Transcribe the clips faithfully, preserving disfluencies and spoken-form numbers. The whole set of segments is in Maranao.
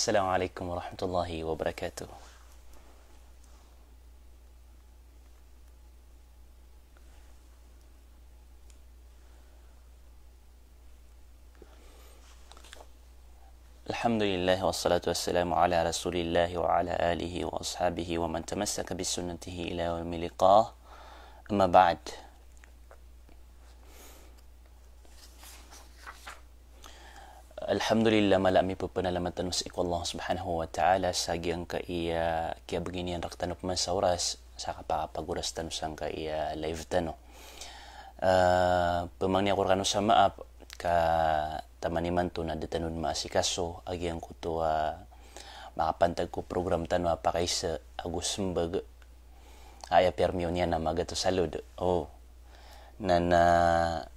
Assalamu alaikum warahmatullahi wabarakatuh. Alhamdulillah, wassalatu wassalamu ala Rasulillah wa ala alihi wa ashabihi wa man tamassaka bisunnatihi ila yaumil liqa. Amma ba'd. Alhamdulillah, mala a mipepenalamat tano sii ko Allah Subhanahu wa Ta'ala sa giyangkaya kiyabegay niyan rektano peman sa oras sa kapakapagoras tano sangkaya live tano. Eh, pemangni ako rekano sa maap ka taman imanto na da tano den maasikaso a giyangkoto a makapantag ko program tano a Pakaiza ago Sembag a aya piya remiyo niyan na magatos a load. O. Na, na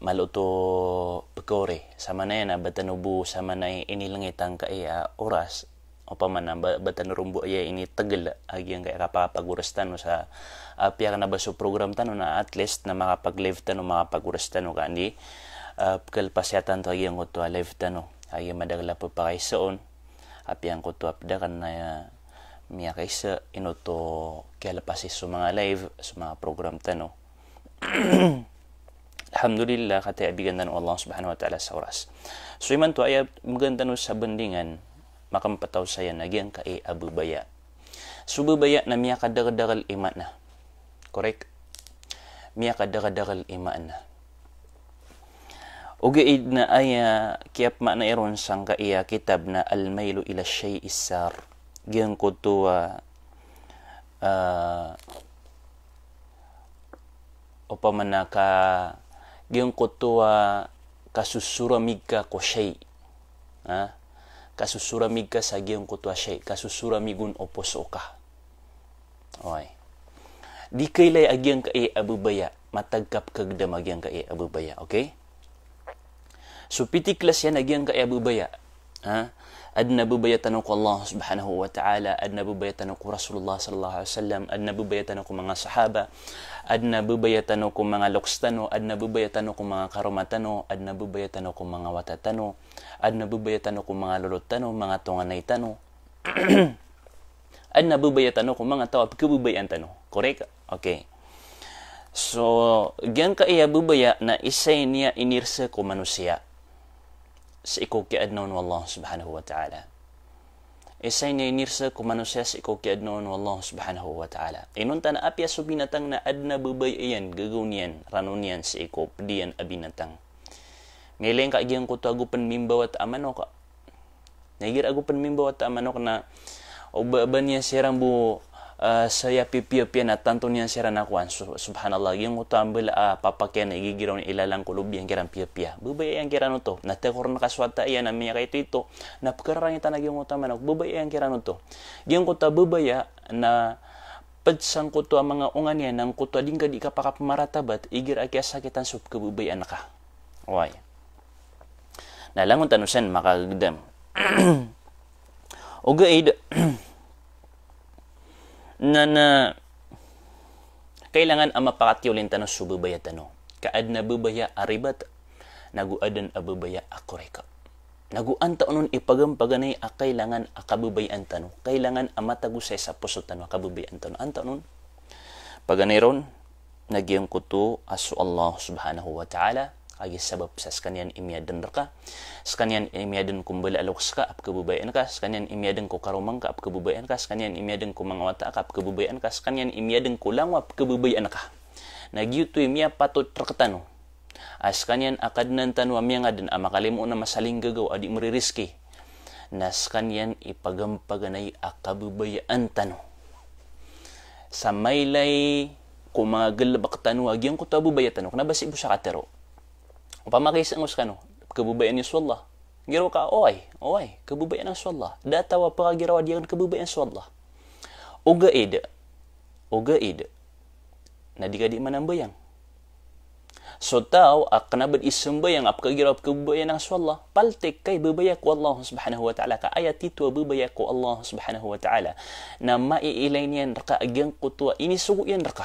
malo oto pekawri. Samanaya na ba tano bo samanaya inilengit angkaya oras. Opama na ba, ba tano ron bo aya initegel a giyangkaya kapakapagoras tano sa apiya kena ba so program tano na at least na makapag-live tano, makapagoras tano ka andi, ah, pekelpasiya tanto a giyangkoto a live tano. A giya madakel a pepakaiza on. Apiya angkoto a ped aken na, ah, miyakaiza, ino oto kiyalepasi so manga live, so manga program tano. Alhamdulillah, kataya a bigan tano o Allah Subhanahu wa Ta'ala sa oras. So imanto aya began tano sa bendingan, makempet a osayan a giyangkaya a bebaya. So bebaya na miyakadakeldakel i maana. Korek? Miyakadakeldakel i maana. Ogaid na aya kiyapemaanai ron sangkaya kitab na Al-Mailu ila Shay'is Sar. Giyangkoto a, ah, opama na ka, giyangkoto a kasosoramig ka ko shay. Ha? Kasosoramig ka sa giyangkoto a shay. Kasosoramig on o poso ka. Oway. Di kailay a giyangkaya a bebaya, matag ka pekagedam a giyangkaya a bebaya, okay? So, piti klas iyan a giyangkaya a bebaya. Ha? Aden a bebaya tano ko Allah Subhanahu wa Ta'ala, aden a bebaya tano ko Rasulullah sallallahu alaihi wasallam, aden a bebaya tano ko manga sahaba, aden a bebaya tano ko manga loks tano, aden a bebaya tano ko manga karoma tano, aden a bebaya tano ko manga wata tano, aden a bebaya tano ko manga lolot tano, manga tonganay tano. Aden a bebaya tano ko manga taw a pekebebayaan tano. Korek? Okay. So, giyangkaya bebaya na isa iyan a iniresa ko manosiya sii ko kiyaadna on o Allah Subhanahu wa Ta'ala. Isa iyan a iniresa ko manosiya sii ko kiyaadna on o Allah Subhanahu wa Ta'ala. Inonta na apiya so binatang na aden a bebaya iyan, gagaw niyan, rano niyan sii ko ped iyan a binatang. Miyailay ngka giyangkoto a go pen mimbawata a manok. Na igira ago pen mimbawata a manok na o ba, ba niyan siran bo, ah, saya pipiyapiya na tanto niyan siran a kowan. Su-, subhanallah, giyangkoto a mbala a papakiyan na igira on ilalan ko lobi angkiran piyapiya. Bebaya angkiran oto. Na tekor na kaswata iyan na miyakaito-ito. Na pekararangitan a giyangkoto a manok. Bebaya angkiran oto. Giyangkoto a bebaya na ped sangkoto a manga onga niyan, angkoto a di ngka di kapakapemaratabat, igira a kiyasakitan so pekebebayaan ka. Oway. Na langon tano san makagedam. Ogaid na, na kailangan a mapakatiyolin tano so bebaya tano. Ka aden a bebaya a ribat, nago aden a bebaya a korek. Nago antaa on i pagampaganay a kailangan a kabebayaan tano. Kailangan a matagosay sa poso tano a kabebayaan tano. Antaa on? Paganay ron, na giyangkoto a so Allah Subhanahu wa Ta'ala, a giya sabap sa sekaniyan i miyaden reka, sekaniyan i miyaden ko mbala a loks ka, a pekebebayaan ka, sekaniyan i miyaden ko karoma ngka, a pekebebayaan ka, sekaniyan i miyaden ko manga wata ka, a pekebebayaan ka, sekaniyan i miyaden ko langowan, a pekebebayaan ka. Na giyoto i miyapatot rektano a sekaniyan a Kadnan tano a miyangaden a makalimo na masalinggagaw a di meririzki. Na sekaniyan i pagampaganay a kabebayaan tano. Sa mailay ko manga galebek tano a giyangkoto a bebaya tano, kena ba sii bo sa katero. Opama ka isa ngka sekano, kebebayaan iyo so Allah. Giraw ka, oway, oway, kebebayaan ako so Allah. Da a taw a pekagiraw a di aken kebebayaan so Allah. Ogaid, ogaid na di ka di manambayang. So taw a kena ba di sembayang a pekagiraw a pekebebayaan angka so Allah, paltik ka i bebaya ko Allah Subhanahu wa Ta'ala, ka aya tito a bebaya ko Allah Subhanahu wa Ta'ala na maiilay niyan reka a giyangkoto a inisogo iyan reka.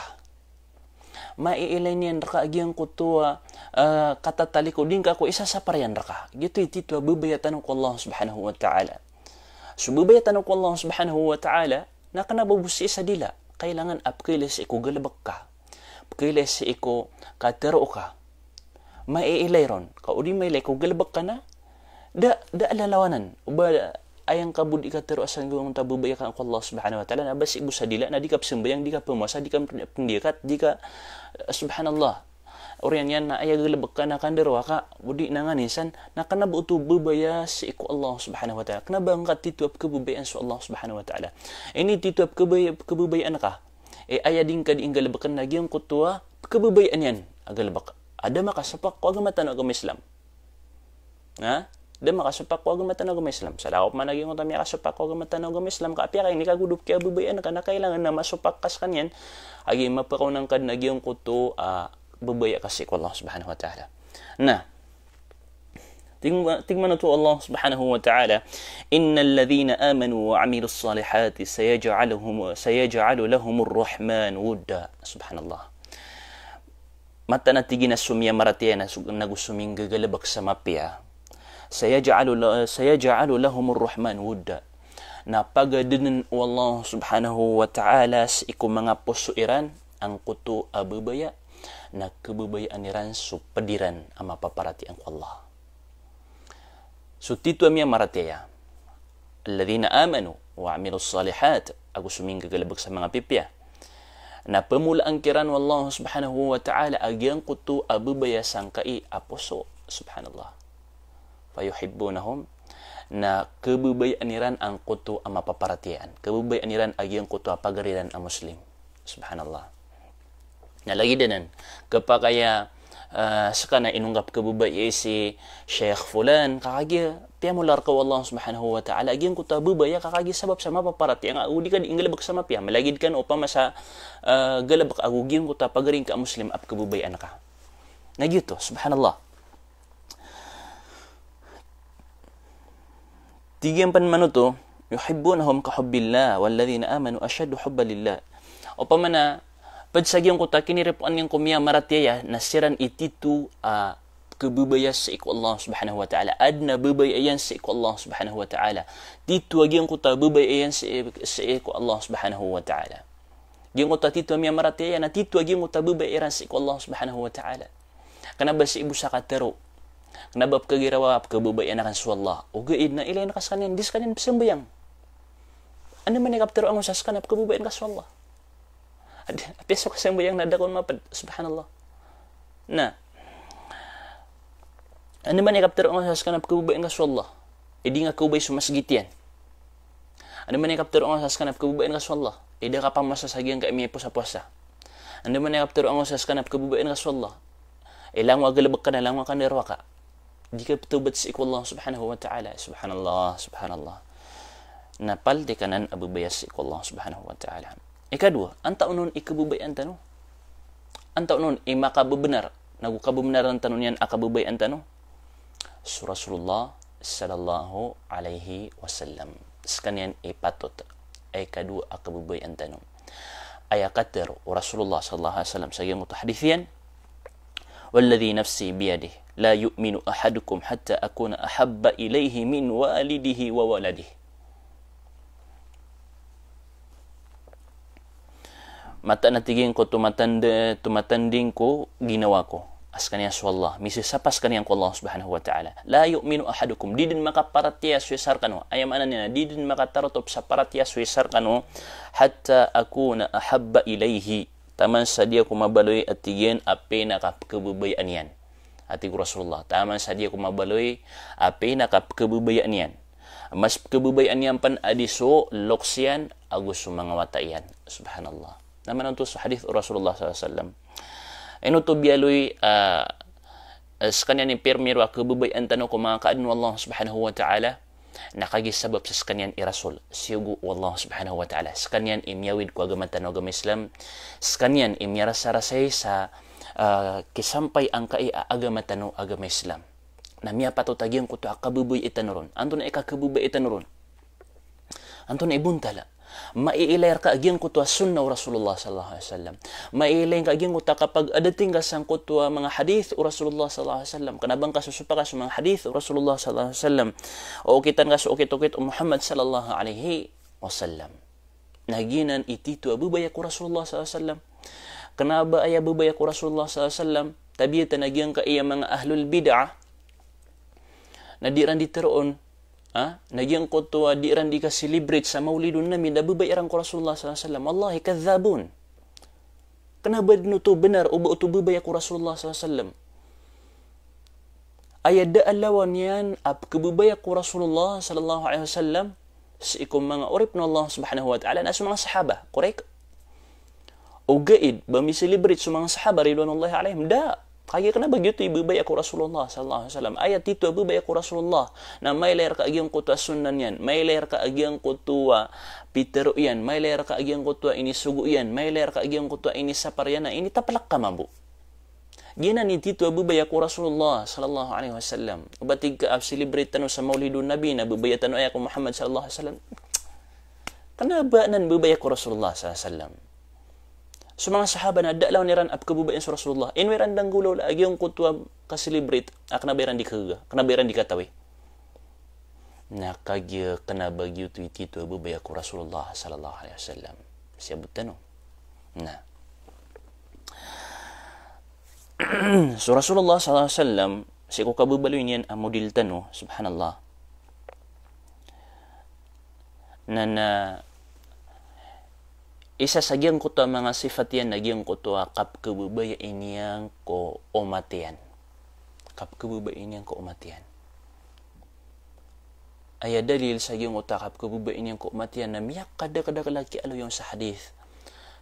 Maiilay niyan reka a giyangkoto a, eh, katataliko, di ngka ko isasapar iyan reka. Giyoto i tito a bebaya tano ko Allah Subhanahu wa Ta'ala. So babaya tano ko Allah subhanahu wa ta'ala, na kena ba bo sii sa dila, kailangan a pekailay sii ko galebek ka, pekailay sii ko katero ka. Maiilay ron, ka o di mailay ko galebek ka na, da, da lalawanan. O ba, aya ngka bo di katero a sa giyangkoto a babaya ka ko Allah subhanahu wa ta'ala, na ba sii bo sa dila, na di ka pesambayang, di ka pemowasa, di ka pendiyakat, di ka, subhanallah. Oriyan iyan na aya galebek ka na kandarowa ka, o di na nganin san, na kena ba oto babaya sii ko Allah subhanahu wa ta'ala. Kena ba ngka tito a pekebabayaan so Allah subhanahu wa ta'ala. Ini tito a pekebabay-, pekebabayaan ka. E, aya di ngka di nggalebeken na giyangkoto a pekebabayaan iyan a galebek. A da makasopak ko agama tano a agama Islam. Ha? Da makasopak ko agama tano a agama Islam. Sa da ko pman a giyangkoto a miyakasopak ko agama tano a agama Islam, ka apiya ka ini kagodop ki a babayaan ka, na kailangan na masopak ka sekaniyan a giya mapakaonang ka den a giyangkoto a babaya ka sii ko Allah subhanahu wa ta'ala. Na, tig-, tig man oto o Allah subhanahu wa ta'ala, "Innal ladhina amanu wa amilus salihati sayaj'aluhum, sayaj'alu lahumur rahman wudda." Subhanallah. Mataan a tig iyan a so miyamaratiyaya na so, nago so minggagalebek sa mapiya. Sayaj'alu la-, sayaj'alu lahumur rahman wudda. Na pagadenen o Allah subhanahu wa ta'ala sii ko manga poso iran angkoto a babaya, na kebabayaan iran so ped iran a mapaparatiyaya ko Allah. So tito a miyamaratiyaya, alladhina amanu wa amilus salihat, ago so minggagalebek sa manga pipiya. Na pemolaan kiran o Allah subhanahu wa ta'ala a giyangkoto a babaya sangkai a poso, subhanallah. Fayuhibbunahum, na kebabayaan iran angkoto a mapaparatiyayaan. Kebabayaan iran a giyangkoto a pagari ran a Muslim. Subhanallah. Na lagid anan, kepakay a, ah, sekaniyan inonggap kebabayai si Sheikh Fulan, ka kagiya piyamola rka o Allah subhanahu wa ta'ala a giyangkoto a babaya ka kagiya sabap sa mapaparatiyaya nga, o di ka di nggalebek sa mapiya, malagid ka opama sa, ah, galebek ago giyangkoto a pagari ngka a Muslim a pekebabayaan ka. Na giyoto, subhanallah. Tig iyan pman oto, "Yuhibbunahum ka hubbillah, walladhina amanu ashaddu hubban lillah." Opama na, ped sa giyangkoto a kiniripoan iyan ko miyamaratiyaya, na siran i tito a kebabaya sii ko Allah subhanahu wa ta'ala. Aden a babaya iyan sii ko Allah subhanahu wa ta'ala. Tito a giyangkoto a babaya iyan sii, sii ko Allah subhanahu wa ta'ala. Giyangkoto a tito a miyamaratiyaya na tito a giyangkoto a babaya iran sii ko Allah subhanahu wa ta'ala. Kena ba sii bo sa katero. Kena ba pekegirawa, pekebabayaan aken so Allah. Ogaid na ilay na ka sekaniyan, di sekaniyan pesambayang. Anda man i kapetero angkoto sa sekaniyan a pekebabayaan ka so Allah? Adi, apiya so kasambayang na da kon maped, subhanallah. Na, anda man i kapetero angkoto sa sekaniyan a pekebabayaan ka so Allah? Edi nga kobay so masgit iyan. Anda man i kapetero angkoto sa sekaniyan a pekebabayaan ka so Allah? Edi ka pamowasa sa giyangkai a miyaposa-powasa. Anda man i kapetero angkoto sa sekaniyan a pekebabayaan ka so Allah? Ilangowa galebek ka na langowa kandarowa ka. Di ka petobat sii ko Allah subhanahu wa ta'ala. Subhanallah, subhanallah. Na paldi ka nan a babaya sii ko Allah subhanahu wa ta'ala. Ikadowa, antaa onon i kebabayaan tano? Antaa onon i makabebenar, nago kabebenaran tano niyan a kababayaan tano? So Rasulullah sallallahu alaihi wasallam. Sekaniyan i patot a ikadowa a kababayaan tano. Aya katero o Rasulullah sallallahu alaihi wasallam sa giyangkoto a hadith iyan, "Walladhi nafsi biyadihi, la yu'minu ahadukum hatta akuna ahabba ilaihi min walidihi wa waladihi." Mataan a tig iyan ko tomatand-, tomatanding ko ginawa ko a sekaniyan so Allah, misasapa sekaniyan ko Allah subhanahu wa ta'ala. "La yu'minu ahadukum," di den makaparatiyaya so isa rekano. Aya maana niyan na di den makatarotop sa paratiyaya so isa rekano, "hatta akuna ahabba ilaihi," taman sa di ako mabaloy a tig iyan a pinakapekebabayaan iyan. A tig o Rasulullah, taman sa di ako mabaloy a pinakapekebabayaan iyan. Mas pekebabayaan iyan pen a di so loks iyan ago so manga wata iyan. Subhanallah. Na maana oto so hadith o Rasulullah sallallahu alaihi wasallam. Ino oto biyaloy, ah, eh, sekaniyan i pirmiro a kebabayaan tano ko manga kaadn o Allah subhanahu wa ta'ala, na kagiya sabap sa sekaniyan i Rasul, siyogo o Allah subhanahu wa ta'ala. Sekaniyan i miyawid ko agama tano agama Islam, sekaniyan i miyarasarasay sa, ah, kisampay angkai a agama tano agama Islam. Na miyapatot a giyangkoto a kababayai tano ron. Antonaa i kakebabayai tano ron? Antonaa i bontal? Maiilay rka a giyangkoto a sunnah o Rasulullah sallallahu alaihi wasallam. Maiilay ngka a giyangkoto a kapag-adating ka sangkoto a manga hadith o Rasulullah sallallahu alaihi wasallam. Kna ba ngka sosopaka so manga hadith o Rasulullah sallallahu alaihi wasallam. O okitan ka so okit-okit o Muhammad sallallahu alaihi wasallam. Na giyanan i tito a babaya ko Rasulullah sallallahu alaihi wasallam. Kna ba aya babaya ko Rasulullah sallallahu alaihi wasallam, tabiya tano a giyangkaya manga ahlul bid'ah, na di iran di teroon, ha? Na giyangkoto a di iran di ka-celebrate sa Maulidun Nabi, na babaya iran ko Rasulullah sallallahu alaihi wasallam. Wallahi, kadhabun. Kna ba dn oto bnar o ba oto babaya ko Rasulullah sallallahu alaihi wasallam. Aya da a lawan iyan a pkhababaya ko Rasulullah sallallahu alaihi wasallam sii ko manga oripn o Allah subhanahu wa ta'ala na so manga sahaba, korek? Ogaid ba mi-celebrate so manga sahaba ridwanullahi alaihim? Da. Kagiya kna ba giyoto i babaya ko Rasulullah sallallahu alaihi wasallam. Aya tito a babaya ko Rasulullah na mailay rka a giyangkoto a sunnah niyan, mailay rka a giyangkoto a pitero iyan, mailay rka a giyangkoto a inisogo iyan, mailay rka a giyangkoto a inisapar iyan, na initaplk ka mambo. Giyanan i tito a babaya ko Rasulullah sallallahu alaihi wasallam. O ba tig ka a celebrate tano sa Maulidun Nabi na babaya tano aya ko Muhammad sallallahu alaihi wasallam. Kna ba anan babaya ko Rasulullah sallallahu alaihi wasallam. So manga sahaba na da a lawan iran a pkhababayaan so Rasulullah. Ino iran da nggolawla a giyangkoto a ka-celebrate a kna ba iran di khagaga, kna ba iran di katawi. Na kagiya kna ba giyoto i tito a babaya ko Rasulullah sallallahu alaihi wasallam. Siyabot tano. Na so Rasulullah sallallahu alaihi wasallam, sii ko kababaloy niyan a model tano, subhanallah. Na, na isa sa giyangkoto a manga sifat iyan na giyangkoto a kapkhababayai niyan ko omat iyan. Kapkhababayai niyan ko omat iyan. Aya dalil sa giyangkoto a kapkhababayai niyan ko omat iyan na miyakadakdakl a kiyaaloy on sa hadith.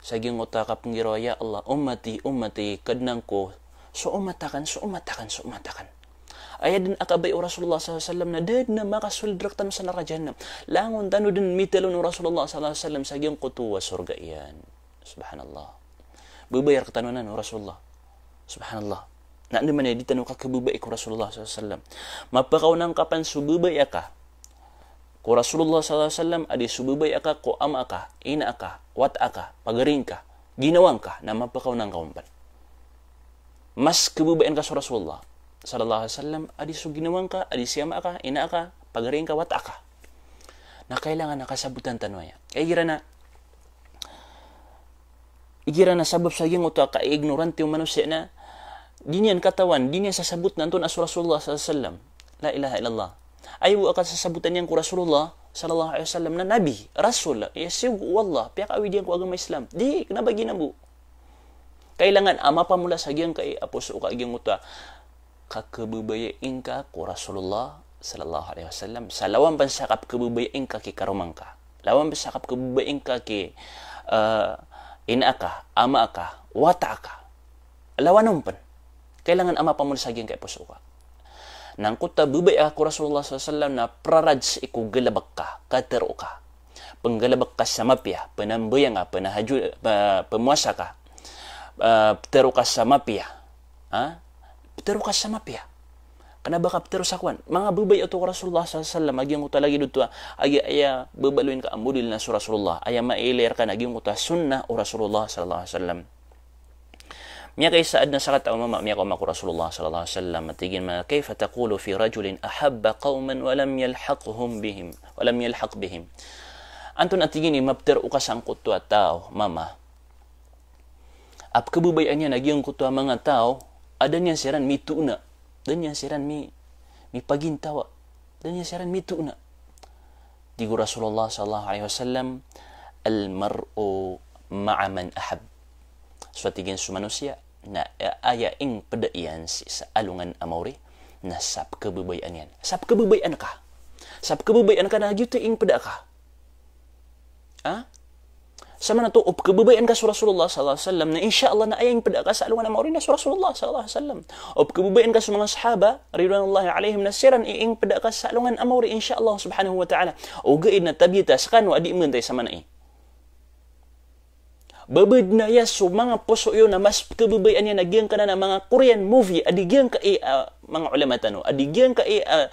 Sa giyangkoto a kapnggiraw a, "Ya Allah, ummati, ummati, Kadnan ko, so omat akn, so omat akn, so omat akn." Aya dn a kabaya o Rasulullah sallallahu alaihi wasallam na da dn a makasold rktano sa naraka jahannam. Langon tano dn mitaloon o Rasulullah sallallahu alaihi wasallam sa giyangkoto a sorga iyan. Subhanallah. Babaya rktano anan o Rasulullah. Subhanallah. Na andamanaya di tano kakhababayai ko Rasulullah sallallahu alaihi wasallam. Mapakaonang ka pn so babaya ka ko Rasulullah sallallahu alaihi wasallam, a di so babaya ka ko ama ka, ina ka, wata ka, pagari ngka, ginawa ngka, na mapakaonang ka on pn. Mas khababayaan ka so Rasulullah sallallahu alaihi wasallam, a di so ginawa ngka, a di si ama ka, ina ka, pagari ngka, wata ka. Na kailangan a kasabotan tano aya. Igira na Igira na sabap sa giyangkoto a ka-ignorante o manosiya na di niyan katawan, di niyan sasabot na antonaa so Rasulullah sallallahu alaihi wasallam. La ilaha illallah. Aya bo a kasasabotan iyan ko Rasulullah sallallahu alaihi wasallam na nabi, rasul, aya siyogo o Allah, piyakaawid iyan ko agama Islam. Di, kna ba giyanan bo. Kailangan a mapamola sa giyangkai a poso ka a giyangkoto a kakhababayai ngka ko Rasulullah sallallahu alaihi wasallam. Sa lawan pn sa kapkhababayai ngka ki karoma ngka. Lawan pn sa kapkhababayai ngka ki, eh, ina ka, ama ka, wata ka. Lawan on pn. Kailangan a mapamola sa giyangkai a poso ka. Na angkoto a babaya ko Rasulullah sallallahu alaihi wasallam na praraj sii ko galbk ka, katharo ka. Pnggalbk ka sa mapiya, pnambayang ka, pnahajud, pa-, pmowasa ka. Eh, ptharo ka sa mapiya. Ha? Ptharo ka sa mapiya. Kna ba ka ptharo sa kowan. Manga babaya oto ko Rasulullah sallallahu alaihi wasallam, a giyangkoto a lagid oto a, aya, aya babaloy ngka a model na so Rasulullah. Aya mailay rka na giyangkoto a sunnah o Rasulullah sallallahu alaihi wasallam. Miyakaisa a adn a sakataw a mama, miyakaoma ko Rasulullah sallallahu alaihi wasallam, a tig iyan, "Kaifa taqulu fi rajulin ahabba qawman wa lam yalhaqhum bihim, wa lam yalhaq bihim?" Antonaa, a tig iyan, i maptharo ka sangkoto a taw, mama, a pkhababayaan iyan a giyangkoto a manga taw a da niyan siran mitoona, da niyan siran mi-, mipagintawa, da niyan siran mitoona. Tig o Rasulullah sallallahu alaihi wasallam, "Al-mar'u ma'a man ahab." So, a tig iyan, so manosiya na, eh, aya ingpda iyan sii sa alongan a maori na sa pkhababayaan iyan. Sa pkhababayaan ka. Sa pkhababayaan ka na giyoto i ingpda ka. Ha? Sa maana oto, o pkhababayaan ka so Rasulullah sallallahu alaihi wasallam, na insha Allah na aya ingpda ka sa alongan a maori na so Rasulullah sallallahu alaihi wasallam. O pkhababayaan ka so manga sahaba, ridwanullahi alaihim, na siran i ingpda ka sa alongan a maori, insha Allah subhanahu wa ta'ala. Ogaid na tabiya ta skano a di mbantay sa maana i. Ba badn aya so manga poso iyo na mas pkhababayaan iyan a giyangkanan a manga Korean movie a di giyangkai a manga ulama tano, a di giyangkai a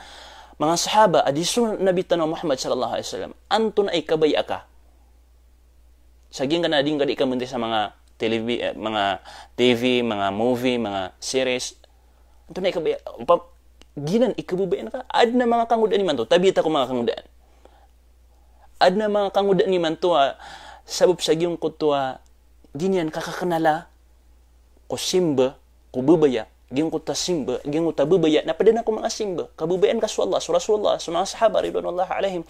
manga sahaba, a di so Nabi tano Muhammad sallallahu alaihi wasallam. Antonaa i kabaya ka? Sa giyangkanan a di ngka di kamanti sa manga televi-, eh, manga T V, manga movie, manga series. Antonaa i kabaya-, pa-, giyanan i kababayaan ka. Adn a manga kangodaan imanto, tabiya ta ko manga kangodaan. Adn a manga kangodaan imanto a sabap sa giyangkoto a di niyan kakaknala ko simba, ko babaya, giyangkoto a simba, giyangkoto a babaya, na pd anan ko manga simba. Kababayaan ka so Allah, so Rasulullah, so manga sahaba, ridwanullahi alaihim.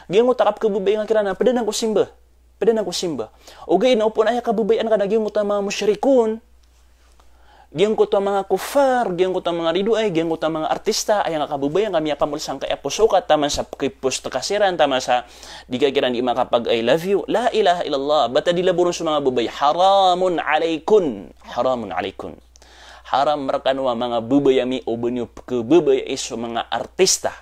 Giyangkoto a kapkhababayaan ka kiran na pd anan ko simba. Pd anan ko simba. Ogaid na opama na aya kababayaan ka na giyangkoto a manga mushrikun, giyangkoto a manga kuffar, giyangkoto a manga ridoay, giyangkoto a manga artista, aya nga kababayaan ka miyapamol sangkai a poso ka, taman sa pkhipost ka siran, taman sa di ka kiran di makapag-I love you. La ilaha illallah. Bata di laboron so manga babay. Haramun alaykun. Haramun alaykun. Haram rkano a manga babay ami o ba niyo pkhababayai so manga artista.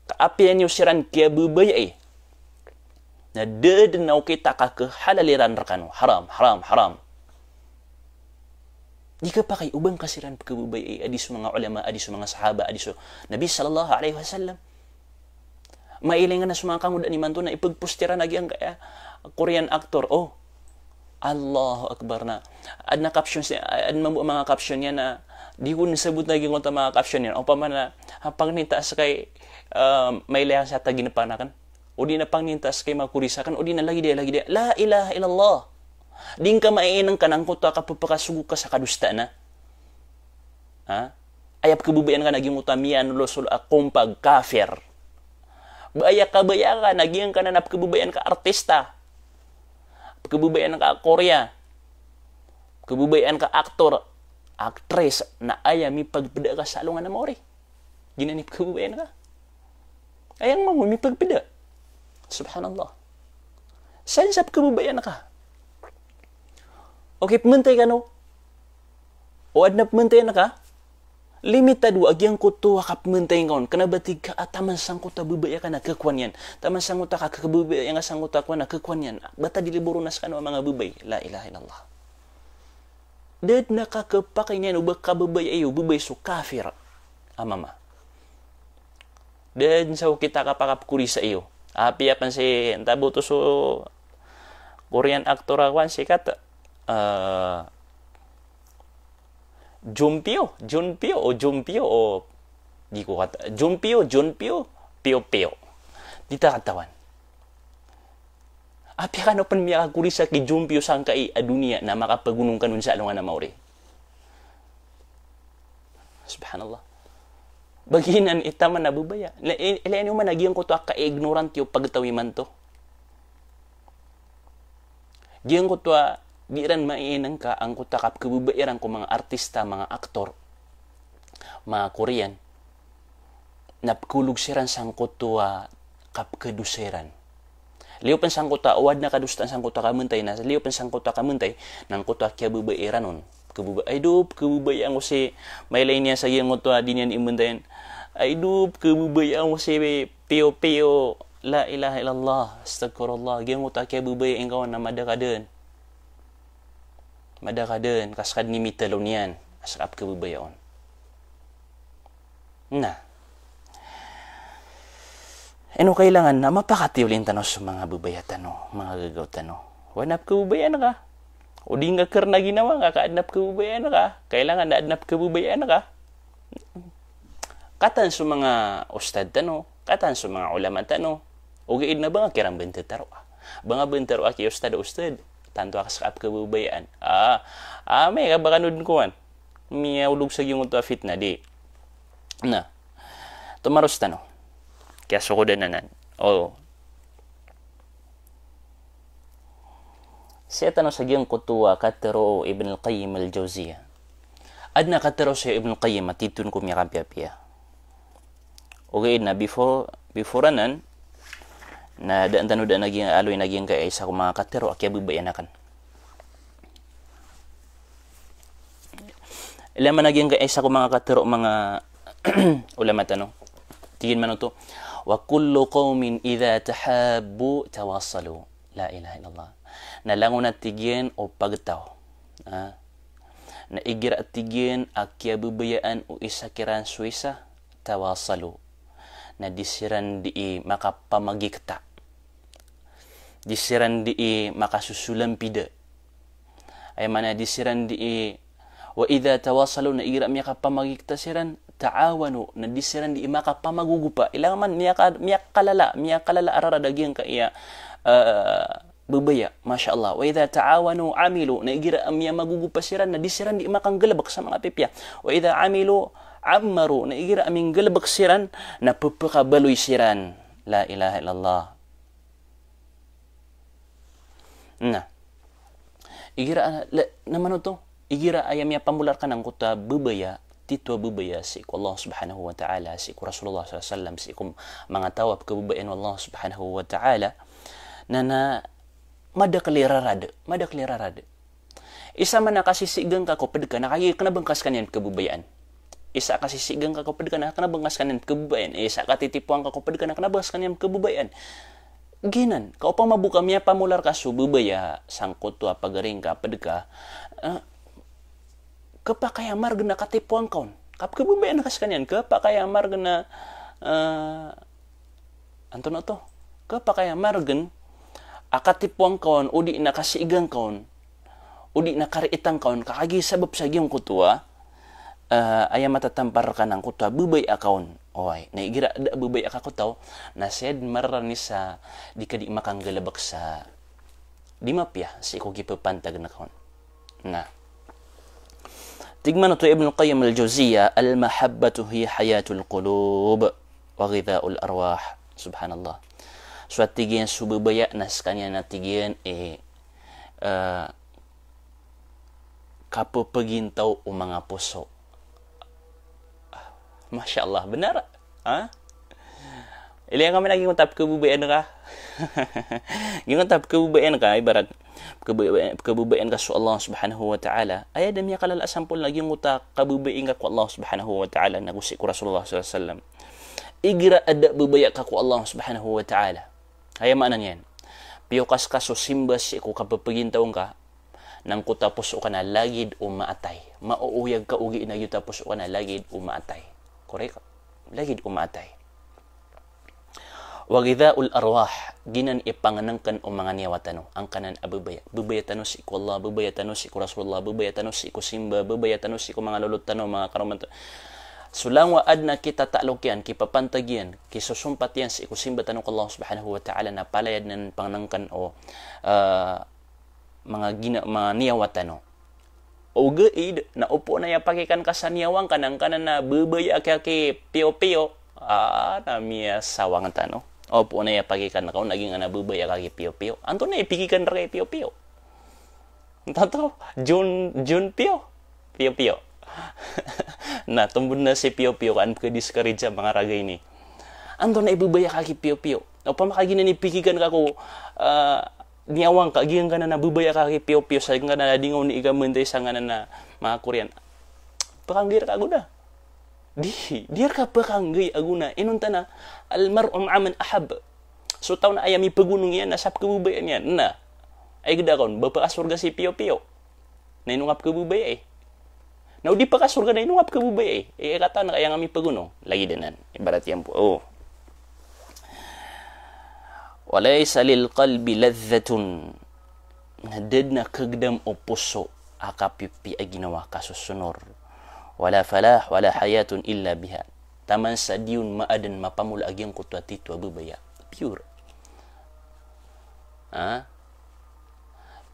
Ka apiya niyo siran kiyababayai, na da dn a okit a kakhahalal iran rkano. Haram, haram, haram. Di kapakay o ba ngka siran pkhababayai, a di so manga ulama, a di so manga sahaba, a di so Nabi sallallahu alaihi wasallam. Mailingan a so manga kangodaan imanto na ipagpost iran a giyangkaya Korean actor. Oh, Allahu Akbar na. Adn a caption si-, adn mambo a manga caption iyan na di ko dn sabot a giyangkoto a manga caption iyan. Opama na, ha, pangninta a skay, ah, mailay a sa taginpan akn. O di na pangninta a skay makorisa akn. O di na lagid aya, lagid aya. La ilaha illallah. Di ngka maiineng ka na angkoto a kapphakasogo ka sa kadosta na. Ha? Aya pkhababayaan ka na giyangkoto a miyanolosol a kompag kafir. Ba aya kabaya ka na giyangkanan a pkhababayaan ka artista. Pkhababayaan ka Korea. Pkhababayaan ka aktor, aktris, na aya mipagpda ka sa alongan a maori. Giyanan i pkhababayaan ka. Aya nga mambo mipagpda. Subhanallah. San sa pkhababayaan ka? Okay, pmantay kano. O adn a pmantayan ka, limitado a giyangkoto a kapmantayan ka on. Kna ba tig ka a taman sangkoto a babay akn a khakowa niyan. Taman sangkoto a kakhababayaan ka sangkoto a kowa na khakowa niyan. Bata di laboron a skano a manga babay. La ilaha illallah. Da dn a kakhapakay niyan o ba kababayai o babay so kafir a mama. Da dn sa okit a kapakapkorisa iyo. Apiya pn si, antaa bo oto so Korean actor a kowan sikat, eh, Jumpyo, Junpyo, o Jumpyo, o di ko kata-, Jumpyo, Junpyo, Pyo Pyo. Di ta katawan. Apiya kano pn miyakakorisa ki Jumpyo sangkai a doniya na makapagonong kano sa alongan a maori. Subhanallah. Ba giyanan i taman a babaya. Ilay niyo man a giyangkoto a ka-ignorant iyo pagtaw imanto. Giyangkoto a di iran maiineng ka angkoto a kapkhababayai ran ko manga artista, manga aktor, manga Korean. Na pkhaolog siran sangkoto a kapkhadosa iran. Liyo pn sangkoto a o adn a kadosaan sangkoto a kamantay na, liyo pn sangkoto a kamantay, na angkoto a kiyababayai ran on. Pkhababay-, ay do, pkhababayaan ko si, mailay niyan sa giyangkoto a di niyan imantayan. Ay do, pkhababayaan ko si Pyo Pyo, la ilaha illallah, astagfirullah, giyangkoto a kiyababayai ngka on na mada ka dn. Mada ka dn, ka ska dn i mitalo niyan a ska pkhababaya on. Na ino kailangan na mapakatiyolin tano so manga babaya tano, manga gagaw tano. Oway na pkhababayaan ka. O di ngka karn a ginawa ngka, ka adn a pkhababayaan ka. Kailangan na adn a pkhababayaan ka. Katawan so manga ustad tano, katawan so manga ulama tano. Ogaid na ba nga kiran bntataroa. Ba nga bntataroa ki ustad, ustad. Tanto a ska pkhababayaan. Ah, ah, amay ka ba kano dn kowan. Miyaolog sa giyangkoto a fitna, di. Na tomaros tano. Kiyasokodan anan. O. Sii tano sa giyangkoto a katharo o Ibn al-Qayyim al-Jawziyah. Adn a katharo si Ibn al-Qayyim a titho ko miyakapiyapiya. Ogaid na before, before anan, na daan tano daan a giya, aloy na giyangkaya isa ko manga katharo a kiyababayaan akn. Ilay man a giyangkaya isa ko manga katharo o manga ulama tano. Tig iyan man oto, "Wa kullu qawmin idha tahabbu tawasalu." La ilaha illallah. Na langon a tig iyan o pagtaw. Ah. Na igira a tig iyan a kiyababayaan o isa kiran so isa, tawasalu. Na di siran dii makapamagikta. di siran dii makasosolampida. Aya maana di siran dii, wa idha tawasalu, na igira miyakapamagikta siran, ta'awanu, na di siran dii makapamagogopa. Ilay man miyaka-, miyakalala, miyakalala a rarad a giyangkaya, eh, babaya. Masha Allah. Wa idha ta'awanu amilu, na igira miyamagogopa siran, na di siran dii makanggalbk sa manga pipiya. Wa idha amilu ammaru, na igira minggalbk siran, na pphakabaloy siran. La ilaha illallah. Na igira, le-, na mano oto, igira aya miyapamolar ka angkoto a babaya, tito a babaya sii ko Allah Subhanahu wa Ta'ala, sii ko Rasulullah sallallahu alaihi wasallam, sii ko manga taw a pkhababayaan o Allah Subhanahu wa Ta'ala, na, na madakl i rarad, madakl i rarad. Isa man a kasisigan ka ko pd ka na kagiya kna ba ngka skaniyan pkhababayaan. Isa a kasisigan ka ko pd ka na kna ba ngka skaniyan pkhababayaan. Isa a katitipoan ka ko pd ka na kna ba ngka skaniyan pkhababayaan. Giyanan, ka opama bo ka miyapamolar ka so babaya sangkoto a pagari ngka a pd ka, eh, khapakay a margn a katipoan ka on. Ka pkhababayaan ka skaniyan, khapakay a margn a, eh, antonaa oto? Khapakay a margn a katipoan ka on, odi na kasigan ka on, odi na kariitan ka on, ka kagiya sabap sa giyangkoto a, eh, aya matatampar rka angkoto a babaya ka on. Oway, na igira da a babaya ka ko taw, na saya dn mararani sa di ka dii makanggalbk sa di mapiya sii ko kipapantagn ka on. Na tig man oto Ibn Qayyim al-Jawziyyah, "Al-mahabbatu hiya hayatul qulub wa ghidha'ul arwah." Subhanallah. So a tig iyan so babaya na skaniyan a tig iyan i, eh, kapphagintaw o manga poso. Masha Allah, bnar. Ha? Ilay ngka man a giyangkoto a pkhababayaan ka. Giyangkoto a pkhababayaan ka, ibarat pkhaba-, pkhababayaan ka so Allah Subhanahu wa Ta'ala. Aya da miyakalala a sampol na giyangkoto a kababayaan ka ko Allah Subhanahu wa Ta'ala, na go sii ko Rasulullah sallallahu alaihi wasallam. Igira da a babaya ka ko Allah Subhanahu wa Ta'ala. Aya maana niyan, piyo ka ska so simba sii ko kapphagintaw ngka, na angkoto a poso ka na lagid o maatay. Maooyag ka ogaid na giyoto a poso ka na lagid o maatay. Korek? Lagid o maatay. Wa ghidha'ul arwah, giyanan i pangnngkn o manga niyawa tano, angkanan a babaya. Babaya tano sii ko Allah, babaya tano sii ko Rasulullah, babaya tano sii ko simba, babaya tano sii ko manga lolot tano, manga karoma tano. So langowan a adn a kitatalok iyan, kipapantag iyan, kisosompat iyan sii ko simba tano ko Allah Subhanahu wa Ta'ala, na palaya dn anan pangnngkn o, ah, manga gina-, manga niyawa tano. Ogaid na opama na aya pakikan ka sa niyawa ngka na angkanan a babaya ka ki piyo-piyo. Ah, na miyasawang tano. Opama na aya pakikan ka on na giyanan a babaya ka ki piyo-piyo. Antonaa i pikikan rka i piyo-piyo? Antonaa oto, Jun, Jun Piyo. Piyo-piyo. Na tombon na si piyo-piyo ka an pkha-discourage a manga raga ini. Antonaa i babaya ka ki piyo-piyo? Opama ka giyanan i pikikan ka ko, ah, niyawa ngka, giyangkanan a babaya ka ki piyo-piyo, sa giyangkanan a di ngka on i kamantay sangkanan a manga Korean. Pkhanggay rka a gona. Di, di rka pkhanggay a gona. Inonta na, al mar'u ma'a man ahab. So taw na aya mipagonong iyan na sa pkhababayaan iyan. Na, ay gda kon, ba pakasorga si piyo-piyo? Na ino ngka pkhababayai? Na o di pakasorga na ino ngka pkhababayai? Eh, katawan ka aya ngka mipagonong. Lagid anan. Ibarat iyan bo. Oh. Wa laysa lil qalbi ladhdhatun. Na da dn a kagdam o poso a kapipiya a ginawa, kasosonor. Wala falah, wala hayatun illa biha. Taman sa di on maadn mapamola a giyangkoto a tito a babaya. Pure. Ha?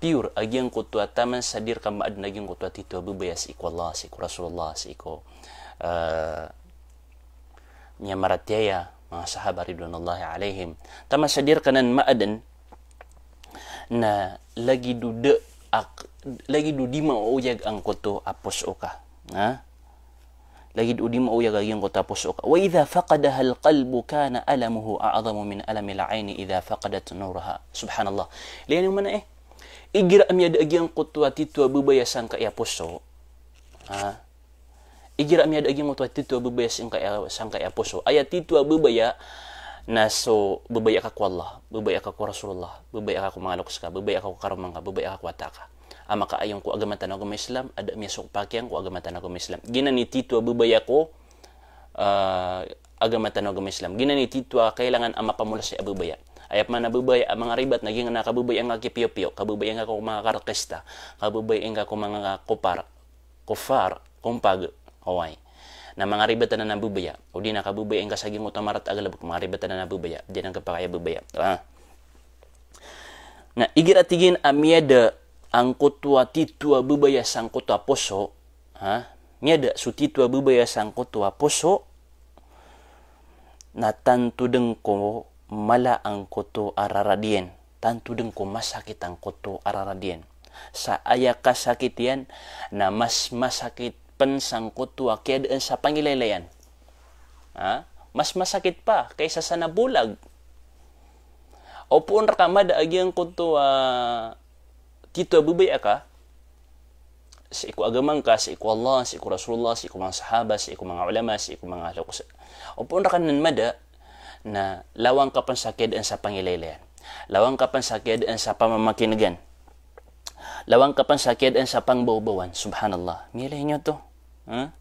Pure a giyangkoto a taman sa di rka maadn a giyangkoto a tito a babaya sii ko Allah, sii ko Rasulullah, sii ko, eh, miyamaratiyaya, manga sahaba ridwanullahi alaihim. Taman sa di rka nan maadn, na lagid o da ak-, lagid o di maoyag angkoto a poso ka. Ha? Lagid o di maoyag a giyangkoto a poso ka. Wa idha faqadahal qalbu kana alamuhu a'zamu min alamil aini idha faqadat nuraha. Subhanallah. Ilay niyo man a, eh. Igira a miyada a giyangkoto a tito a babaya sangkaya poso. Ha? Igira a miyada a giyangkoto a tito a babaya sangkaya, sangkaya poso. Aya tito a babaya na so babaya ka ko Allah, babaya ka ko Rasulullah, babaya ka ko manga loks ka, babaya ka ko karoma ngka, babaya ka ko wata ka. A makaayong ko agama tano a agama Islam, a da miyasokpak iyan ko agama tano a agama Islam. Giyanan i tito a babaya ko, ah, agama tano a agama Islam. Giyanan i tito a kailangan a mapamola sii a babaya. Aya pman a babaya a manga ribat na giyangkanan a kababaya ngka ki piyo-piyo, kababaya ngka ko manga karkista, kababaya ngka ko manga kopar, kofar, kompag, oway. Na manga ribat anan a babaya, odi na kababaya ngka sa giyangkoto a marata a galbk, manga ribat anan a babaya, di anan khapakay a babaya. Ah. Na igira tig iyan a miyada angkoto a titho a babaya sangkoto a poso, ha? Miyada so titho a babaya sangkoto a poso, na tanto dn ko mala angkoto a rarad iyan, tanto dn ko masakit angkoto a rarad iyan. Sa aya kasakit iyan na mas masakit pn sangkoto a kiyadaan sa pangilaylayan. Ha? Mas masakit pa kaysa sa nabolag. Opama rka mada a giyangkoto a titho a babaya ka, sii ko agama ngka, sii ko Allah, sii ko Rasulullah, sii ko manga sahaba, sii ko manga ulama, sii ko manga ahli qus-, opama rka nan mada, na lawan ka pn sa kiyadaan sa pangilaylayan. Lawan ka pn sa kiyadaan sa pamamakingan. Lawan ka pn sa kiyadaan sa pangbawbawan. Subhanallah. Miyailay niyo oto. Ha?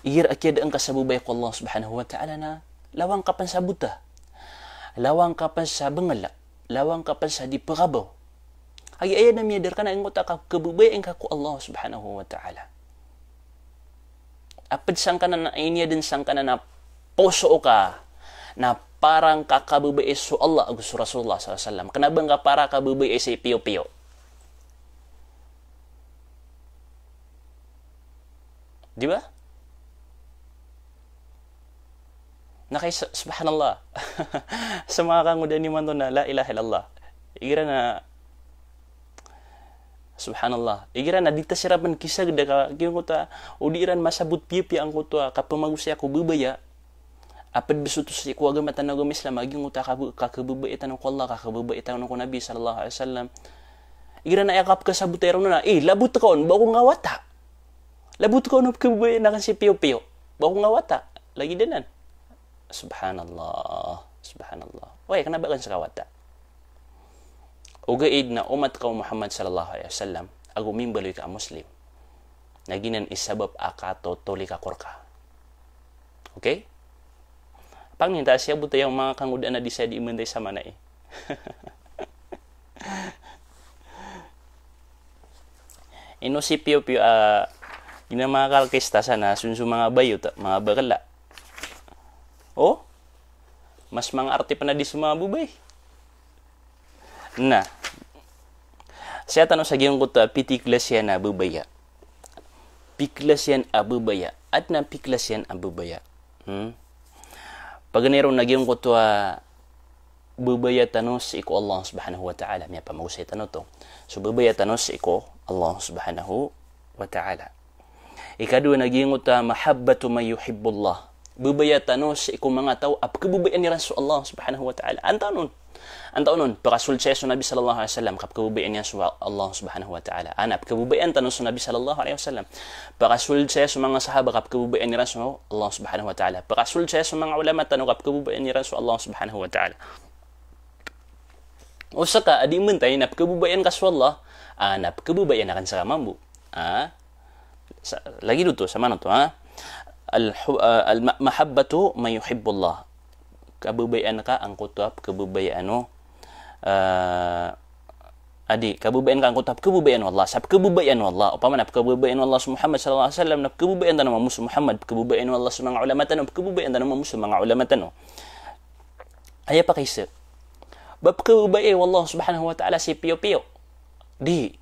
Igira a kiyadaan ka sa babaya ko Allah Subhanahu wa Ta'ala na lawan ka pn sa bota. Lawan ka pn sa bngl. Lawan ka pn sa di pkhabaw. Agi aya na miyada rka na angkoto a ka-, kababaya ngka ko Allah Subhanahu wa Ta'ala. A pd sangkanan a iniyadn sangkanan a poso ka na para ngka kababaya so Allah ago so Rasulullah sallallahu alaihi wasallam. Kna ba ngka para kababaya sa piyo-piyo. Di ba? Na kay sa-, subhanallah. Sa manga kangodaan imanto na la ilaha illallah. Igira na, subhanallah. Igira na di ta siran pn kisagda ka, giyangkoto a, o di iran masabot piyapiya angkoto a kapamagosaya ko babaya. A pd bs oto sii ko agama tano a agama Islam, a giyangkoto a kab-, kakhababaya tano ko Allah, kakhababaya tano ko Nabi sallallahu alaihi wasallam. Igira na aya kapkasabota iran on na, eh, labot ka on, ba ko ngka wata. Labot ka on o pkhababayaan akn si piyo-piyo. Ba ko ngka wata. Lagid anan. Subhanallah. Subhanallah. Oway, kna ba akn ska wata. Ogaid na omat ka o Muhammad sallallahu alaihi wasallam, ago mimbaloy ka a Muslim. Na giyanan i sabap a katotolik ako rka. Okay? Pangnin ta a siyabot aya o manga kangodaan a di saya di imanto i samanai. Ino si piyo-piyo a, ina manga karkista sana, sonso manga bayo ta, manga bakla. O? Mas manga arti pn a di so manga babay. Na, sii tano sa giyangkoto a pitiklas iyan a babaya. Piklas iyan a babaya. Adn a piklas iyan a babaya. Hmm? Paganay ron na giyangkoto a babaya tano sii ko Allah Subhanahu wa Ta'ala. Miyapamagosay tano oto. So babaya tano sii ko Allah Subhanahu wa Ta'ala. Ikadowa na giyangkoto a mahabbatu man yuhibbullah. Babaya tano sii ko manga taw a pkhababayaan iran so Allah Subhanahu wa Ta'ala. Antaa on? Antaa on? Pkasold saya so Nabi sallallahu alaihi wasallam, kapkhababayaan iyan so Allah Subhanahu wa Ta'ala. Ana, pkhababayaan tano so Nabi sallallahu alaihi wasallam. Pkasold saya so manga sahaba, kapkhababayaan iran so Allah Subhanahu wa Ta'ala. Pkasold saya so manga ulama tano, kapkhababayaan iran so Allah Subhanahu wa Ta'ala. O ska a di imanto na pkhababayaan ka so Allah, a na pkhababayaan akn ska mambo. A? Sa, lagid oto, samanan oto, ha? Al-hu-, a, al-ma-, mahabbatu man yuhibbullah. Kababayaan ka angkoto a pkhababayaan o, a, adi, kababayaan ka angkoto a pkhababayaan o Allah. Sa pkhababayaan o Allah. Opama na pkhababayaan o Allah so Muhammad sallallahu alaihi wasallam, na pkhababayaan tano mambo so Muhammad, pkhababayaan o Allah so manga ulama tano, pkhababayaan tano mambo so manga ulama tano. Aya pakaiza. Ba pkhababayai o Allah Subhanahu wa Ta'ala si piyo-piyo? Di.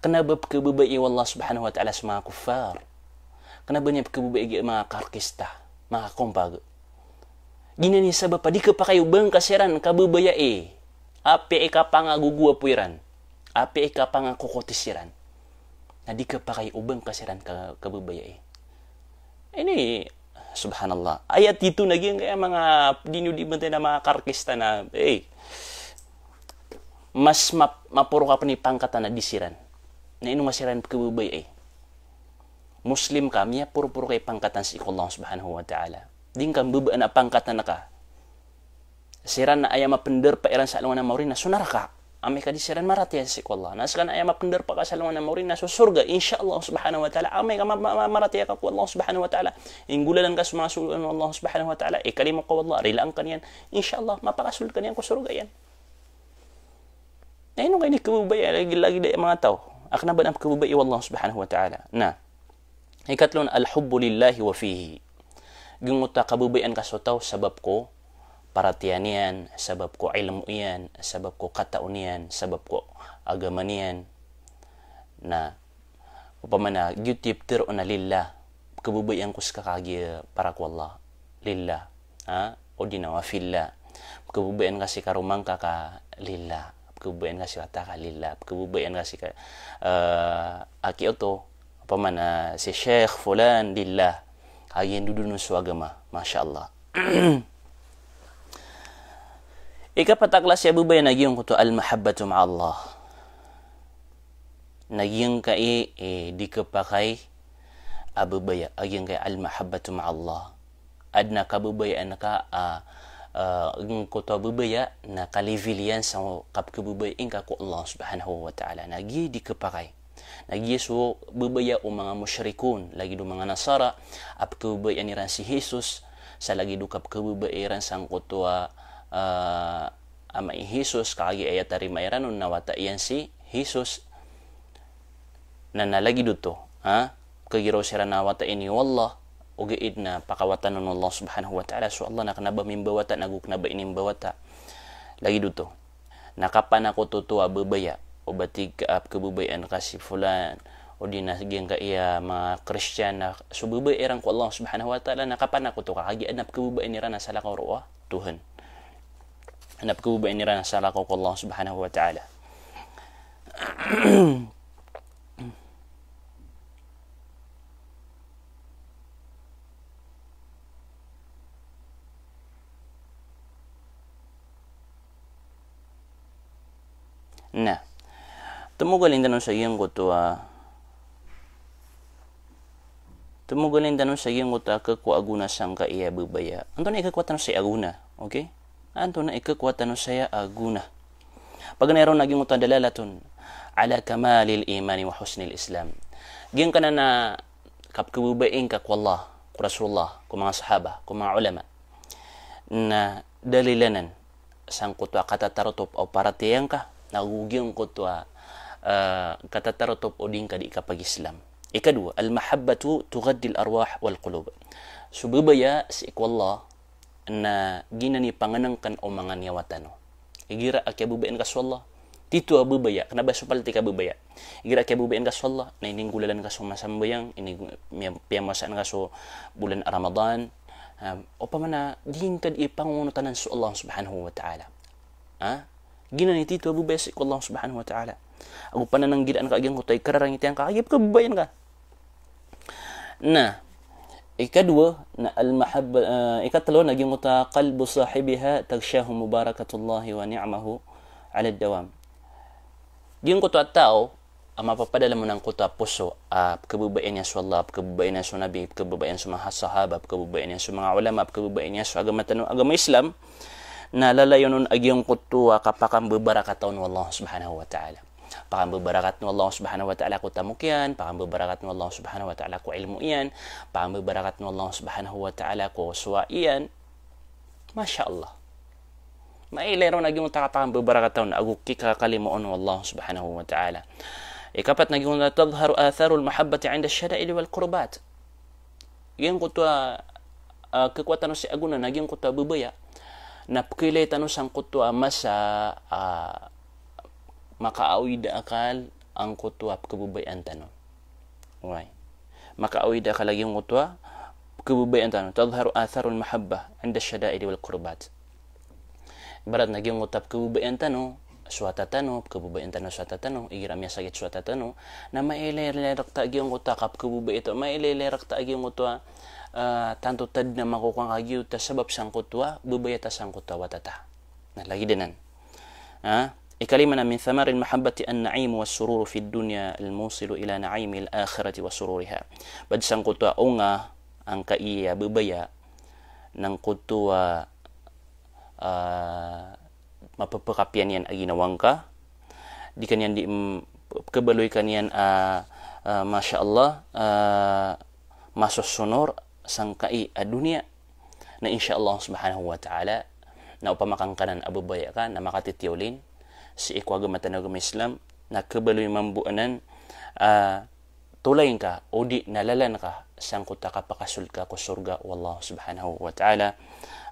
Kna ba pkhababayai o Allah Subhanahu wa Ta'ala so manga kuffar? Kna ba niyan pkhababayai giya manga karkista, manga kompag? Giyanan i sabap a di khapakay o ba ngka siran kababayai. Apiya i kapangagogowapo iran. Apiya i kapangakokoti siran. Na di khapakay o ba ngka siran ka-, kababayai. Ini, subhanallah. Aya titho na giyangkaya manga di niyo di imanto na manga karkista na, eh, mas map-, maporo ka pn i pangkatan a di siran. Na ino nga siran pkhababayai? Muslim ka, miyaporoporo ka i pangkatan sii ko Allah Subhanahu wa Ta'ala. Di ngka mbabaan a pangkatan ka. Siran na aya mapndarpa iran sa alongan a maori na so naraka. amay ka di siran maratiyaya sii ko Allah. Na seka na aya mapender pakasalongan a maori na so sorga, insha Allah subhanahu wa ta'ala. Amay ka ma-, ma-, ma-, maratiyaya ka ko Allah subhanahu wa ta'ala, inggolalan ka so manga soloan o Allah subhanahu wa ta'ala, ikalimo ka o Allah, rilaan ka niyan, insha Allah, mapakasold ka niyan ko sorga iyan. Na ino ka ini kababaya, lagid, lagid aya manga taw a kena ba na kababaya o Allah subhanahu wa ta'ala. Na ikatlo na al-hubbu lillahi wa fihi. Giyoto a kababayaan ka so taw sabap ko paratiyaya niyan, sabap ko ilmo iyan, sabap ko katao niyan, sabap ko agama niyan. Na opama na giyoto i ptharoon a lillah, kababayaan ko seka kagiya para ko Allah. Lillah. Ha? O di na wa fillah. Kababayaan ka sii karoma ngka ka lillah. Kababayaan ka sii wata ka lillah. Kababayaan ka sii ka, eh, aki oto. Opama na si Sheikh Fulan lillah. Kagiya ndodonon so agama. Masha Allah. Ikapat a klasi a babaya na giyangkoto al-mahabbatu ma'allah. Na giyangkai, eh, di kapakay a babaya, a giyangkai al-mahabbatu ma'allah. Aden a kababayaan ka, ah, ah, giyangkoto a babaya na ka-level iyan sa kapkababayai ngka ko Allah subhanahu wa ta'ala. Na giya di kapakay. Na giya so babaya o manga mushrikun, lagid o manga Nasara, a pkababayaan iran si Jesus, sa lagid o kapkababayai iran sangkoto a, ah, ama i Jesus, kagiya aya tarima iran on na wata iyan si Jesus. Na, na lagid oto, ha? Kagiraw siran a wata ini o Allah, ogaid na pakawatanan o Allah subhanahu wa ta'ala, so Allah na kena ba mimbawata, na go kena ba inimbawata. Lagid oto. Na kapanakoto oto a babaya, o ba tig ka a pkababayaan ka si fulan, o di na giyangkaya manga Kristiyan na so babaya iran ko Allah subhanahu wa ta'ala, na kapanakoto ka, kagiya aden a pkababayaan iran a salakaw roo a Tuhan. Aden a pkababayaan iran a salakaw ko Allah subhanahu wa ta'ala. Na, temogalin tano sa giyangkoto a, temogalin tano sa giyangkoto a khakowa a gona sangkaya babaya. Antonaa i khakowa tano saya a gona, okay? Antonaa i khakowa tano saya a gona? Paganay ron na giyangkoto a dalalatun ala kamalil imani wa husnil Islam. Giyangkanan a kapkababayai ngka ko Allah, ko Rasulullah, ko manga sahaba, ko manga ulama, na dalil anan sangkoto a katatarotop o paratiyaya ngka, na go giyangkoto a, eh, katatarotop o di ngka di kapag-Islam. Ikadowa, al-mahabbatu tughaddil arwah wal qulub. So babaya sii ko Allah, na giyanan i pangenengken o manga niyawa tano. Igira a kiyababayaan ka so Allah, tito a babaya, kena ba so palti ka babaya. Igira a kiyababayaan ka so Allah, na ininggolalan ka so masambayang, ini miya-, piyamowasaan ka so bolan Ramadan. Um, opama na di ngka di pangongonotan so Allah subhanahu wa ta'ala. Ha? Giyanan i tito a babaya sii ko Allah subhanahu wa ta'ala. Ago panananggiraan ka a giyangkoto a ikararangit iyan ka, a giya pkababayaan ka. Na, ikadowa, na al-mahabba, eh, ikatelo, na giyangkoto a qalbu sahibiha taghshahu mubarakatullahi wa ni'mahu ala dawam. Giyangkoto a taw a mapapadalem on angkoto a poso a pkababayaan iyan so Allah, pkababayaan iyan so Nabi, pkababayaan iyan so manga sahaba, pkababayaan iyan so manga ulama, pkababayaan iyan so agama tano, agama Islam, na lalayon on a giyangkoto a kapakambabarakatan o Allah subhanahu wa ta'ala. Pakambabarakatan o Allah subhanahu wa ta'ala ko tamok iyan, pakambabarakatan o Allah subhanahu wa ta'ala ko ilmo iyan, pakambabarakatan o Allah subhanahu wa ta'ala ko sowa iyan. Masha Allah. Mailay ron a giyangkoto a kapakambabarakatan ago kikakalimoon o Allah subhanahu wa ta'ala. Ikapat na giyangkoto a tadhharu atharul mahabbati inda shada'id wal kurbat. Giyangkoto a, ah, khakowa tano saya a gona na giyangkoto a babaya na pkhailay tano sangkoto a masa, ah, makaawid a akal angkoto a pkhababayaan tano. Oway. Makaawid a akal a giyangkoto a pkhababayaan tano. Tadhharu atharul mahabbah inda shada'id wal kurbat. Ibarat na giyangkoto a pkhababayaan tano so wata tano, pkhababayaan tano so wata tano, igira miyasakit so wata tano, na mailay-ilay rkta a giyangkoto a kapkhababayai tano, mailay-ilay rkta a giyangkoto a, ah, tanto tadn a makokowa ngka giyoto a sabap sangkoto a babaya ta sangkoto a wata ta. Na lagid anan. Ah, ikalima na min thamaril mahabbati an-na'imu was-sururu fid dunya al-musilu ila na'imil akhirati wa sururiha. Bad sangkoto a onga angkaya babaya na angkoto a, ah, mapapakapiya niyan a ginawa ngka, di kaniyan di, mm, khabaloy kaniyan, ah, ah, masha Allah, ah, masosonor sangkai a doniya. Na insha Allah subhanahu wa ta'ala, na opama ka ngkanan a babaya ka na makatitiyo lin sii ko agama tano a agama Islam, na khabaloy mambo anan, ah, tolay ngka, o di na lalan ka sangkoto a kapakasold ka ko sorga o Allah subhanahu wa ta'ala.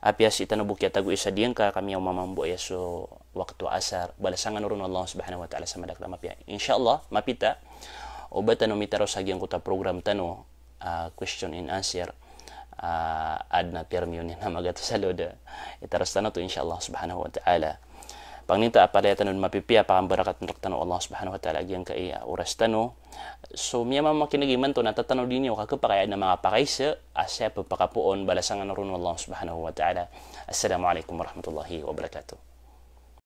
Apiya sii tano bo kiyatago i sa diyangka, ka miyaoma mambo aya so wakto asar, balasan kano ron o Allah subhanahu wa ta'ala sa madakl a mapiya. Insha Allah, mapita o ba tano mitaro sa giyangkoto a program tano, ah, question and answer, ah, adn a termino niyan a magatos a load. Itaros tano oto, insha Allah subhanahu wa ta'ala. Pangninta a palaya tano dn mapipiya, pakambarakat rktano o Allah subhanahu wa ta'ala giyangkai a oras tano. So miyamamakineg imanto na tatano dn iyo ka khapakay a adn a manga pakaisa a saya pphakapoon, balasan kano ron o Allah subhanahu wa ta'ala. Assalamu alaikum warahmatullahi wabarakatuh.